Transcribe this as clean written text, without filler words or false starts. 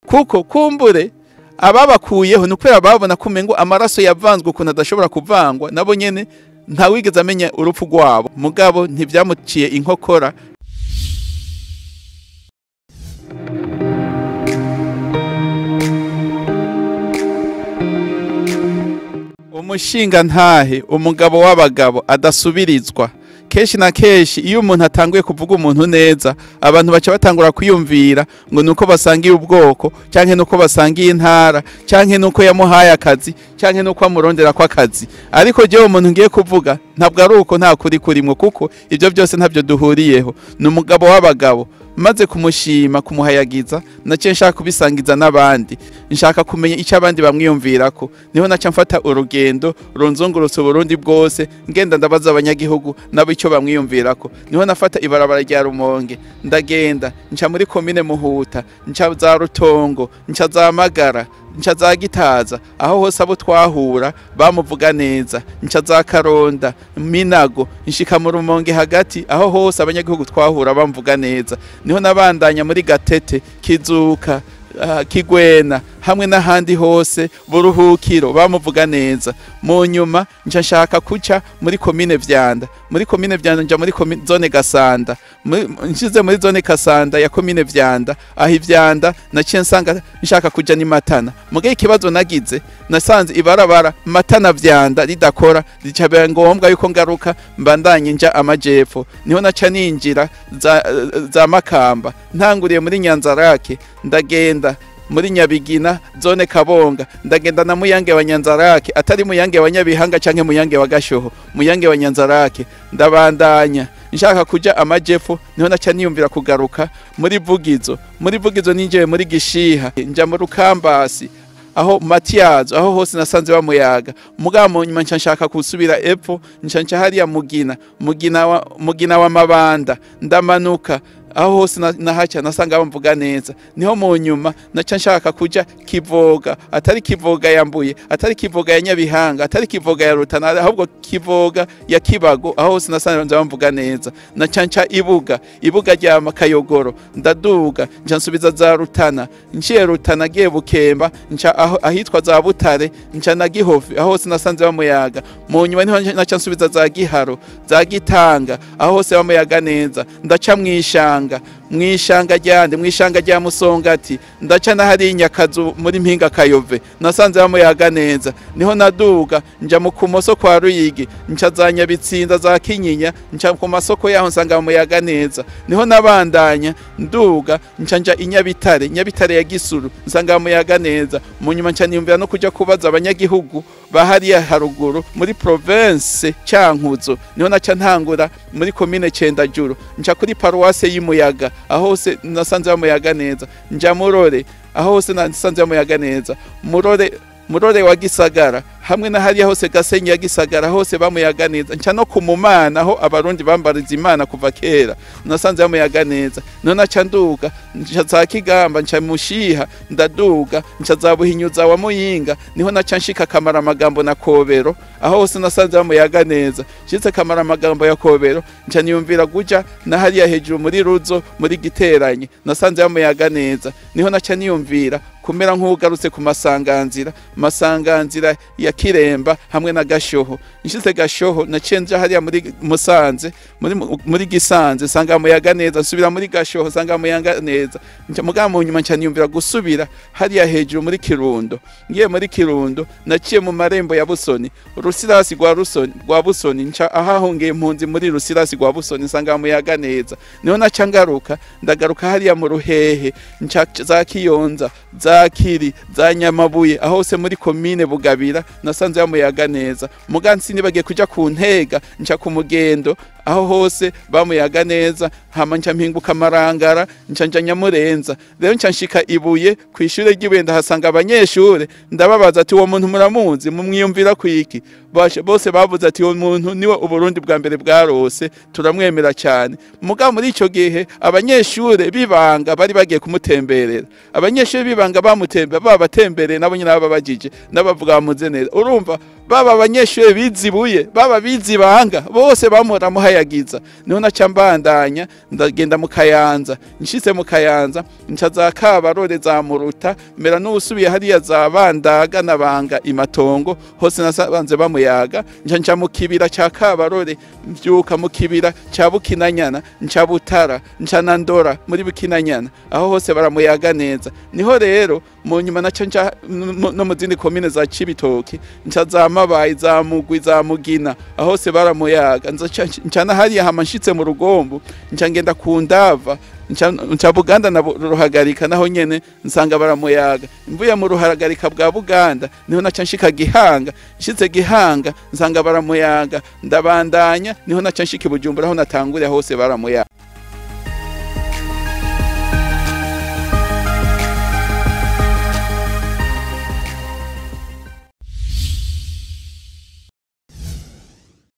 Kuko kumbure ababakuyeho ni ukubera babona kumengo amaraso yavanzwe ukuntu adashobora kuvangwa, nabo nyene ntawigeze amenya urupfu rwabo, mugabo ntivyamuciye inkokora. Umushinga ntahe, umugabo w'abagabo adasubirizwa. Kenshi na kenshi iyo umuntu atanguye kuvuga umuntu neza, abantu baca batangura kwiyumvira ngo nuko basangiye ubwoko, canke nuko basangiye intara, canke nuko yamuhaye akazi, canke nuko amurondera kwa akazi. Ariko jewe umuntu ngiye kuvuga ntabwo ari uko, nta kuri kurimwo, kuko ivyo byose ntavyo duhuriyeho. Ni umugabo w'abagabo. Maze kumushima, kumuhayagiza, naciye nshaka kubisangiza n'abandi, nshaka kumenya icyo abandi bamwiyumvirako. Niho naca mfata urugendo runzungurutse Burundi bwose, ngenda ndabaza abanyagihugu nabo icyo bamwiyumvirako. Niho nafata ibarabara rya Rumonge, ndagenda nca muri komine Muhuta, nca za Rutongo, nca za Magara, nca za Gitaza, aho hose abo twahura bamuvuga neza, nca za Karonda, Minago, nshika mu Rumonge hagati, aho hose abanyagihugu twahura bamuvuga neza. Niho nabandanya muri Gatete, Kizuka, Kigwena, hamwe n'ahandi hose buruhukiro bamuvuga neza. Mu nyuma nca nshaka kuca muri komine Vyanda, muri komine Vyanda nja muri zone Gasanda, nshize muri zone Kasanda ya komine Vyanda, aho Ivyanda naciye nsanga nshaka kuja ni Matana. Mugihe ikibazo nagize, nasanze ibarabara Matana Vyanda ridakora, rica ngombwa yuko ngaruka mbandanye nja amajepfo. Niho naca ninjira za Makamba, ntanguriye muri Nyanzarake, ndagenda muri Nyabigina zone Kabonga, ndagenda na Muyange wa Nyanzarake, atari Muyange wa Nyabihanga canke Muyange wa Gashoho, Muyange wa Nyanzarake. Ndabandanya nshaka kuja amajepfo, niho naca niyumvira kugaruka muri Vugizo. Muri Vugizo ninjiye muri Gishiha, nja mu Rukambasi, aho Matiyazo, aho hose nasanze bamuyaga. Mugabo nyuma nca nshaka kusubira epfo, nca nca hariya Mugina, Mugina wa Mabanda, ndamanuka aho hose nahaca nasanga bamvuga neza. Niho mu nyuma naca nshaka kuja Kivoga, atari Kivoga ya Mbuye, atari Kivoga ya Nyabihanga, atari Kivoga ya Rutana, ahubwo Kivoga ya Kibago, aho hose nasanze bamvuga neza. Naca nca Ibuga, Ibuga rya Makayogoro, ndaduga nca nsubiza za Rutana, nciye Rutana giye Bukemba, nca aho ahitwa za Butare, nca na Gihofi, aho hose nasanze bamuyaga. Mu nyuma niho naca nsubiza za Giharo, za Gitanga, aho hose bamuyaga neza. Ndaca mwishanga, mwishanga ryande, mwishanga rya Musongati, ndaca na hari Nyakazu muri Mpinga Kayove, nasanze bamuyaga neza. Niho naduga nja mu kumoso kwa Ruyigi, nca za Nyabitsinda za Kinyinya, nca ku masoko yaho nsanga bamuyaga neza. Niho nabandanya nduga nca nja Inyabitare, Nyabitare ya Gisuru, nsanga bamuyaga neza. Mu nyuma nca niyumvira no kuja kubaza abanyagihugu bahariya haruguru muri province Cankuzo. Niho naca ntangura muri komine Cendajuru, nca kuri paroisse y'Imuyaga, aho hose nasanze bamuyaga neza. Nja Murore, aho hose nasanze bamuyaga neza. Murore wa Gisagara, hamwe na hariya hose Gasenyi ya Gisagara, hose bamuyaga neza. Nca no kumumana aho abarundi bambariza Imana kuva kera, nasanze bamuyaga neza. None naca nduga nca za Kigamba, nca Mushiha, ndaduga nca za Buhinyuza wa Muyinga, niho naca nshika Kamara Magambo na Kobero, aho hose nasanze bamuyaga neza. Nshitse Kamara Magambo ya Kobero, nca niyumvira guja na hariya hejuru muri Ruzo muri Giteranye, nasanze bamuyaga neza. Niho naca niyumvira kumera nk'ugarutse ku masanganzira, masanganzira ya Kiremba hamwe na Gashoho. Nshitse Gashoho naciye nja hariya muri Musanze, muri Gisanze, nsanga muyaga neza. Nsubira muri Gashoho nsanga muyaga neza. Nca mugabo mu nyuma nca niyumvira gusubira hariya hejuru muri Kirundo. Ngiye muri Kirundo naciye mu marembo ya Busoni, Rusirasi rwa Rusoni rwa Busoni, nca ahahongeye impunzi muri Rusirasi rwa Busoni, nsanga muyaga neza. Niho naca ngaruka, ndagaruka hariya mu Ruhehe, nca za Kiyonza, za Kiri, za Nyamabuye, aho hose muri komine Bugabira nasanze bamuyaga neza. Mugansi nibagiye kuja ku Ntega, nca ku Mugendo, aho hose bamuyaga neza. Hama nca mpinguka Marangara, nca nja Nyamurenza. Rero nca nshika Ibuye kwishure ry'Ibuye, ndahasanga abanyeshure, ndababaza ati uwo muntu muramuzi, mumwiyumvira kwiki? Bose bavuze ati uwo muntu niwe Uburundi bwa mbere bwarose, turamwemera cyane. Mugabo muri ico gihe abanyeshure bibanga bari bagiye kumutemberera, abanyeshure bibanga bamutembe babatembereye nabo nyine bababajije nabavuga bamuze neza. Urumva baba abanyeshure bizibuye, baba bizibanga, bose bamuramuhayagiza. baramuhayagiza. Niho naca mbandanya ndagenda mu Kayanza, nshitse mu Kayanza nca za Kabarore za Muruta, mera n'usubiye hariya za Bandaga na Banga imatongo, hose nasanze bamuyaga. Nca mu kibira ca Kabarore, mvyuka mu kibira ca Bukinanyana, nca Butara, nca na Ndora muri Bukinanyana, aho hose baramuyaga neza. Niho rero mu nyuma naca nca no mu zindi komine za Cibitoki, nca za Mabayi, za Mugwi, za Mugina, aho hose baramuyaga. Nca na hariya hama nshitse mu Rugombo, nca ngenda ku Ndava, nca Buganda na Ruhagarika, naho nyene nsanga baramuyaga. Mvuye mu Ruhagarika bwa Buganda niho naca nshika Gihanga, nshitse Gihanga nsanga baramuyaga, ndabandanya niho naca nshika i Bujumbura aho natanguriye, hose baramuyaga.